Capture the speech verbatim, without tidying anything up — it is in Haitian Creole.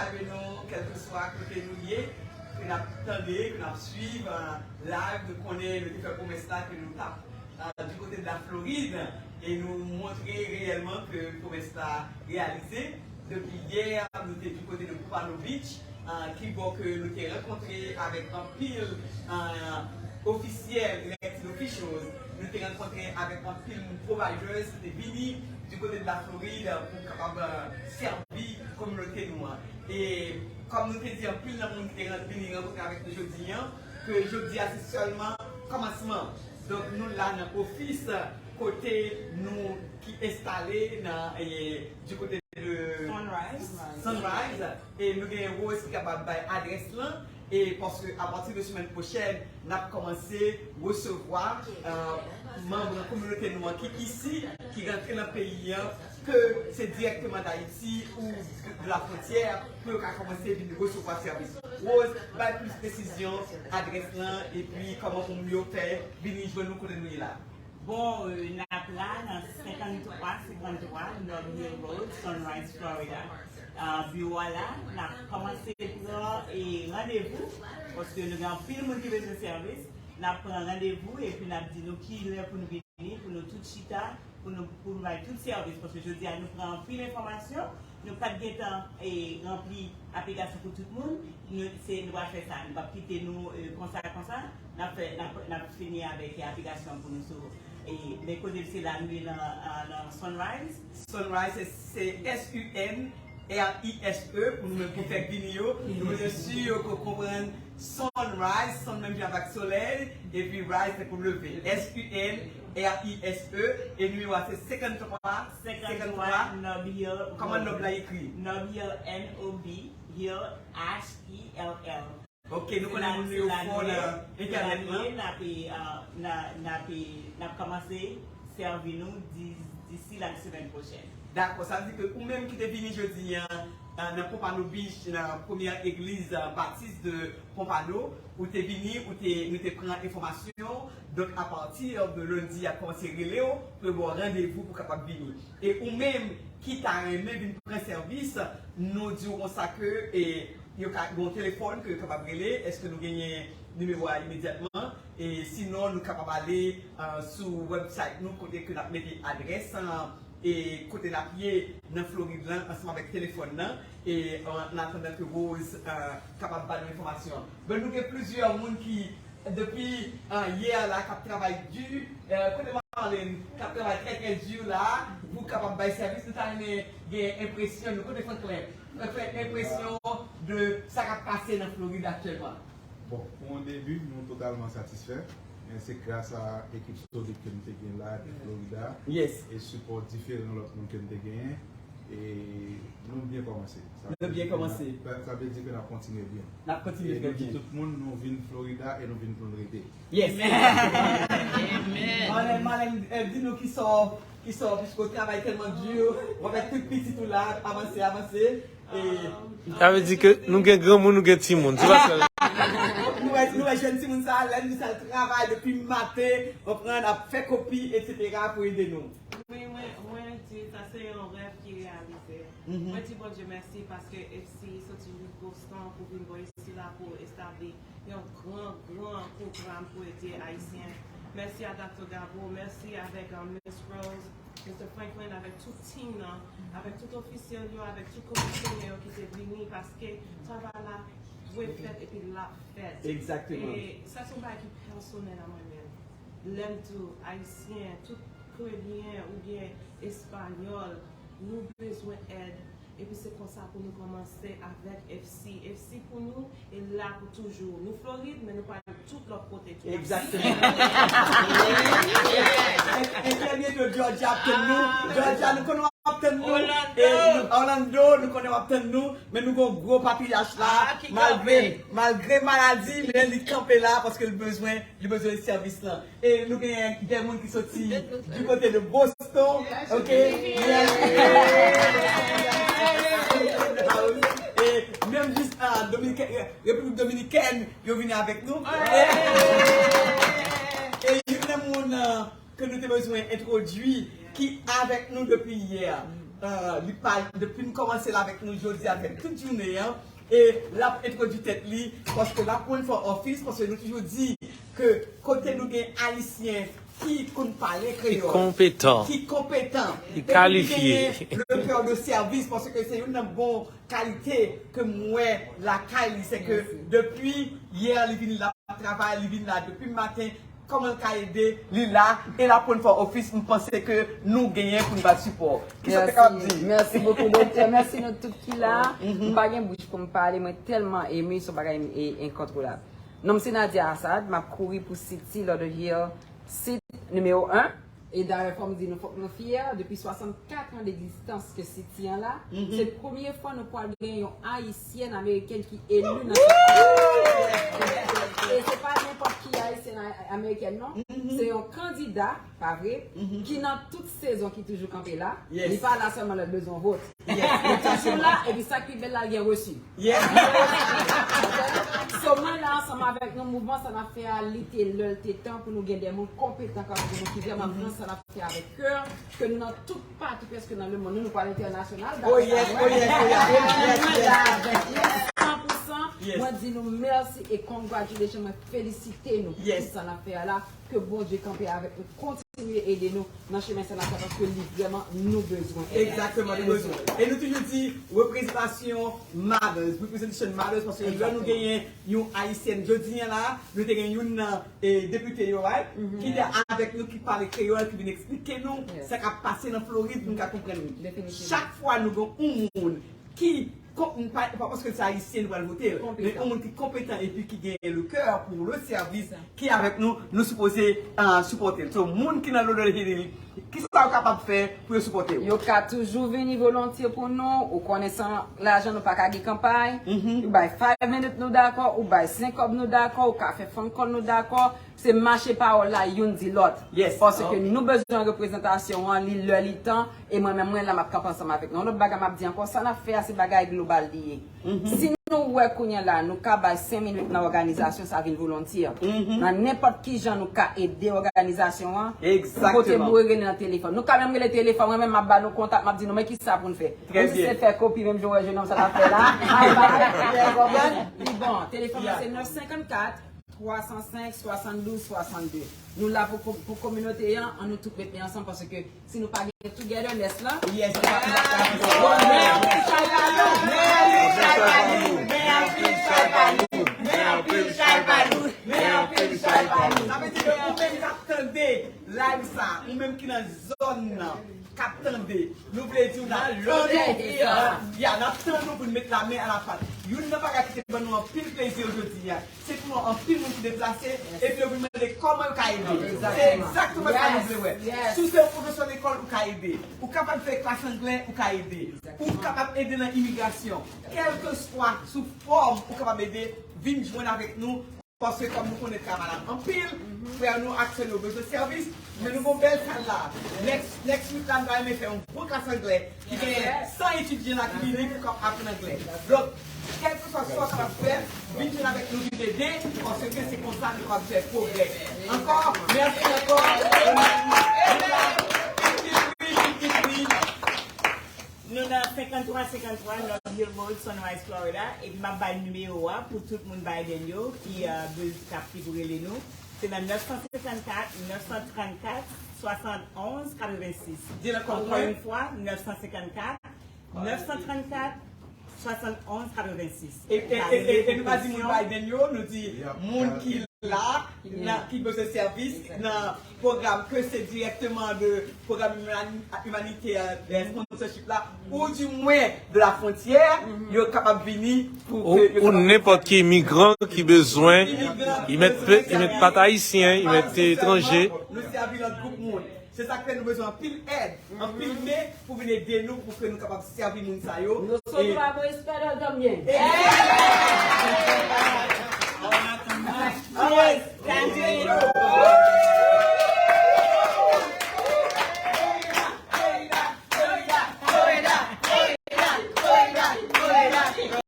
salye nou, kèlkeswa kote nou ye, ke n ap tande, ke n ap swiv, euh, live, nou konnen nou te fè pwomès la ke nou t ap, euh, du côté de la Floride, e nou montre reyèlman ke pwomès la reyalize. Depi yè, nou te du côté de Pompano Beach, euh, ki bò ke nou te rankontre avèk anpil, euh, ofisyèl, elected officials, nou te rankontre avèk anpil providers ki te vini du côté de la Floride pou kapab, euh, sèvi kominote nou an. E kòm nou te di, anpil nan moun ki te ran-, vini rankontre avèk nou jodi an, ke jodi a se sèlman kòmansman. Donk, nou la nan ofis kote nou ki enstale nan, e, du côté de Sunrise. Sunrise. E nou gen Rose ki kapab bay adrès lan. E paske apati de semèn pwochèn, n ap kòmanse resevwa, euh, manm nan kominote nou an ki isi, ki rantre nan peyi an, ke se dirèkteman d Ayiti ou de la frontière, pou yo ka kòmanse vin resevwa sèvis. Rose, bay plis presizyon, adrès lan, epi kòman pou moun yo fè vini jwenn nou kote nou ye la. Bon, euh, n ap la nan senkanntwa senkanntwa Nob Hill Road, Sunrise, Florida. Euh, biwo a la, n ap kòmanse pran, e, randevou, paske nou gen anpil moun ki bezwen sèvis. N ap pran randevou, epi n ap di nou ki lè pou nou vini, pou nou tout chita, pou nou, pou nou bay tout sèvis, paske jodi a nou pran anpil enfòmasyon, nou pa t gentan, e, ranpli aplikasyon pou tout moun, nou, se, nou pral fè sa, nou p ap kite nou, e, konsa, konsa, n ap fè, n ap, n ap fini avèk, e, aplikasyon pou nou sou, e, men kote se la nou ye nan, a, nan Sunrise. Sunrise, se, se S U N R I S E, pou nou menm ki fèk vini yo, nou bezwen si yo ke konprann Sunrise, sun menm jan avèk solèy, epi rise se pou leve. S U N R I S E, e nimewo a se senkanntwa senkanntwa Nob Hill Road. Kòman Nob la ekri? Nob Hill, N O B, Hill, H I L L. Ok, nou konnen moun yo fò nan entènèt lan. N ap, e, a, n a, n ap, e, n ap kòmanse sèvi nou di-, disi la semèn pwochèn. Dakò, sa vle di ke ou menm ki te vini jodi an, a, nan Pompano Beach, nan premyè egliz, a, batis de Pompano, ou te vini, ou te, nou te pran enfòmasyon, donk apati de lendi, y ap kòmanse rele w, pou yo ba w randevou pou w kapab vini. E ou menm ki ta renmen vin pran sèvis, nou di w konsa ke, e, yo ka gen yon telefòn ke yo kapab rele. Èske nou genyen nimewo a imedyatman? E sinon, nou kapab ale, euh, sou website nou kote ke n ap mete adrès, euh, e kote n ap ye nan Florid lan ansanm avèk telefòn nan. E, euh, an atandan ke Rose, euh, kapab ba nou enfòmasyon. Bon, nou gen plizyè moun ki depi, euh, yè la k ap travay di, euh, kote Marlene k ap travay trè trè di la pou kapab bay sèvis. Nou ta renmen gen enpresyon nou. Kote Franklin? Franklin, enpresyon de sa k ap pase nan Florid aktyèlman? Bon, pou yon debi, nou totalman satisfè. Men se gras a ekip solid ke nou te gen la, epi Florida, e sipò diferan lòt moun ke nou te genyen. E nou byen kòmanse. Nou byen kòmanse. Sa, sa vle di ke n ap kontinye byen. N ap kontinye byen. E nou di tout moun, nou vin Florida e nou vin pou n rete. Yes. Amen. Marlene, Marlene, eh, di nou kisa w, kisa w, piske w travay tèlman di, w avèk tout pitit ou la, avanse, avanse. E sa vle di ke nou gen granmoun, nou gen timoun. Se pa sèl. Nou wè, nou wè jèn timoun sa, lè li sa travay depi maten, konprann, ap fè kopi, etsetera pou ede nou. Wi, mwen, mwen di sa se yon rèv ki reyalize. Mwen di Bondye mèsi paske F C soti Boston pou vin bò isi la pou establi yon gran, gran pwogram pou ede Ayisyen. Mèsi a Doktè Gabo, mèsi avèk, uh, Miss Rose, Mister Franklin, avèk tout team nan, avèk tout ofisyèl yo, avèk tout komisyonè yo ki te vini, paske travay la dwe fèt epi l ap fèt. Egzakteman. E sa se yon bagay ki pèsonèl a mwen menm. Lè m di w, Ayisyen, tout Karibyen oubyen Espanyòl, nou bezwen èd. Epi se konsa pou nou kòmanse avèk F C. F C pou nou, e la pou toujou. Nou Florid, men nou pral tout lòt kote tou. Egzakteman. E, e trè byento, Georgia ap tann nou. Georgia, nou konnen w ap tann nou. Orlando. E nou, Orlando, nou konnen w ap tann nou. Men nou gon gwo papiyach la. Malgre, malgre maladi, men li kanpe la paske l bezwen, li bezwen sèvis lan. E nou gen de moun ki soti du côté de Boston. Ok. Yes. E menm jis, ah, Dominikè-, Repiblik Dominikèn, yo vini avèk nou. E youn nan moun, ah, ke nou te bezwen entwodui, ki avèk nou depi yè. Li pale depi n kòmanse la avèk nou jodi a, fè tout jounen an. E l ap entwodui tèt li, paske l ap run for office, paske nou toujou di ke kote nou gen Ayisyen ki konn pale kreyòl, ki konpetan, ki konpetan, ki kalifye, le cœur de service, paske se youn nan bon kalite ke m wè lakay li, se ke depi yè li vin la travay, li vin la depi maten, kòman l ka ede, li la, e l ap run for office, m panse ke nou genyen pou n ba l sipò. Kisa w te kapab di? Mèsi bokou, doktè. Mèsi nou tout ki la. M pa gen bouch pou m pale, mwen tèlman eme, se yon bagay e, enkontwolab. Non m se Nadia Assad, m ap kouri pou City Lauderhill, sit nimewo en. E dayè, fò m di nou, fòk nou fyè, depi swasannkat an degzistans ke City an la, se premye fwa nou pral gen yon Ayisyèn Amerikèn ki eli nan City. E se pa nenpòt ki Ayisyèn a- Amerikèn, non. Se yon kandida, pa vre, ki nan tout sezon ki toujou kanpe la. Li pa la sèlman lè l bezwen vot. Li toujou la, epi sa k pi bèl la, l gen resi. So, mwen la ansanm avèk nou, mouvman Sa N ap fè a, li te lè, l te tan pou nou gen de moun konpetan k ap pou nou, ki vrèman pran Sa N ap fè avèk kè, ke nou nan tout pati prèske nan lemonn, nou, nou pral entènasyonal, daprè sa mwen. Mwen la avèk nou san pou san. Mwen di nou mèsi e congratulations, mwen felisite nou pou tout sa n ap fè a la. Ke Bondye kanpe avèk nou, kontinye ede nou nan chemen Sa N ap fè, paske li vrèman nou bezwen èd la. Egzakteman, nou bezwen. E nou toujou di, reprezantasyon matters, representation matters, paske lè nou genyen yon Ayisyèn, jodi a la, nou te gen youn nan, e, depite yo, right? Ki te avèk nou, ki pale kreyòl, ki vin eksplike nou sa k ap pase nan Florid pou nou ka konprann li. Chak fwa nou gen yon moun ki, pa paske l se Ayisyen nou pral vote l, men yon moun ki konpetan epi ki gen le cœur pour le service, ki avèk nou, nou sipoze, ah, sipòte l. So, moun ki nan Lauderdale Hill, kisa yo kapab fè pou yo sipòte w? Yo ka toujou vini volontye pou nou. Ou konnen san lajan nou pa ka gen kanpay. Ou bay five minutes nou dakò, ou bay senk kòb nou dakò, ou ka fè phone call nou dakò. Se mache pawòl la youn di lòt. Paske nou bezwen reprezantasyon an, li lè li tan, e mwen menm mwen la m ap kanpe ansanm avèk nou. Yon lòt bagay m ap di ankò, sa n ap fè a se bagay global li ye. Si nou wè kounye a la, nou ka bay senk minit nan òganizasyon, sa vin volontye. Nan nenpòt ki jan nou ka ede òganizasyon an, kote nou rele nan telefòn. Nou ka menm rele telefòn, mwen menm m ap ba nou kontak, m ap di nou, men kisa pou n fè. Menm si se fè kopi, menm jan w wè jennonm sa t ap fè la, al bay, ou konprann? Li bon, telefòn nan se nèf senkannkat, twa san senk, swasanndouz, swasannde. Nou la pou, pou, pou kominote an, an nou tout met men ansanm, paske si nou pa gen togetherness la, men anpil chay pa nou, men anpil chay pa nou, men anpil chay pa nou, men anpil chay pa nou. Sa vle di ke ou menm k ap tande live sa, ou menm ki nan zòn nan, k ap tande, nou vle di w n ap tann nou. Ya, n ap tann nou pou n met lamen a la pat. Youn nan bagay ki te ban nou anpil plezi jodi a, se pou wè anpil moun ki deplase, epi yo vin mande kòman yo ka ede. Se egzakteman sa nou vle wè. Si w se yon pwofesè lekòl, ou ka ede. Ou kapab fè klas anglè, ou ka ede. Ou kapab ede nan imigrasyon. Kèlkeswa sou fòm ou kapab ede, vin jwenn avèk nou. Paske kòm nou konnen travay la anpil, frè nou ak sè nou bezwen sèvis, men nou gon bèl sal la. Next, next week la, nou ta renmen fè yon gwo klas anglè ki gen san etidyan la ki vini pou k ap aprann anglè. Donk, kèlkeswa sa w kapab fè, vin jwenn avèk nou, vin ede, paske se konsa nou kapab fè pwogrè. Ankò, mèsi ankò. Nou nan senkanntwa senkanntwa North Hill Road, Sunrise, Florida, epi m ap bay nimewo a pou tout moun Biden yo ki, euh, bez-, k ap, ki pou rele nou. Se nan nèf san senkannkat, nèf san trannkat, swasannonz, katrevensis. Di l ankò, ankò yon fwa, nèf san senkannkat, nèf san trannkat, swasannonz, katrevensis. E, e, e, e, e nou pa di moun Biden yo, nou di moun ki la, nan, ki bezwen sèvis nan pwogram ke se dirèkteman de pwogram imani-, imanitè, de sponsorship la, ou di mwen de la fwontyè, yo kapab vini pou ke yo kapab. Ou nenpòt ki imigran ki bezwen, imigran ki bezwen, imigran, imigran, imigran, imigran, nou sèvi lòt gwoup moun. Se sa k fè nou bezwen anpil èd, anpil men pou vin ede nou pou ke nou kapab sèvi moun sa yo. Nosotros vamos a esperar también.